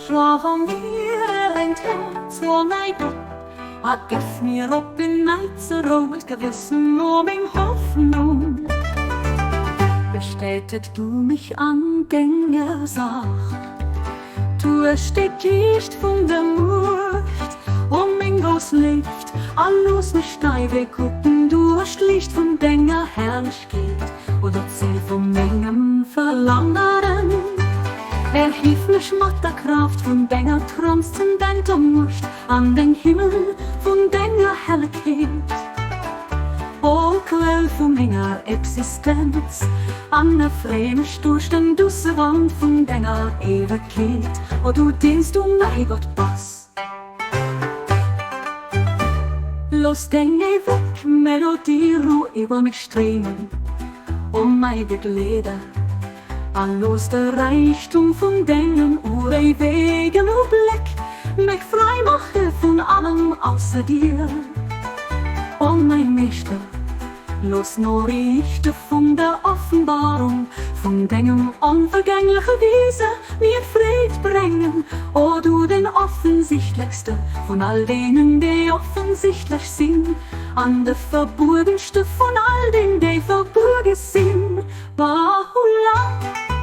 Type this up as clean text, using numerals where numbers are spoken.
Schlag a mir engt Häerz, o mäi Gott, a gëff mir op en Neits e rouegt Gewëssen, o meng Hoffnung. Bestäteg du mech an denger Saach duerch de Geescht vun der Muecht, o meng grouss Léift, a looss mech däi Wee kucken duerch d'Liicht vun denger Herrlechkeet, o du Zil vu mengem Verlangeren. Erhief mech mat der Kraaft vun denger transzendenter Muecht an den Himmel vun denger Herrlechkeet, o Quell vu menger Existenz, an erfree mech duerch den duusse Wand vun denger Éiwegkeet, o du, deens du mäi Gott bass. Looss deng éiweg Melodie Rou iwwer mech stréimen, o mäi Begleeder, a looss de Räichtum vun dengem uréiwegen Ubléck mech fräi maache vun allem ausser dir, o mäi Meeschter. Looss d'Noriichte vun der Offenbarung vun dengem onvergängleche Wiese mir Freed bréngen, o du den offensichtlechste vun all deenen, déi offensichtlech sinn, an de verbuergenste vun all deenen, déi verbuerge sinn. Baha'u'llah.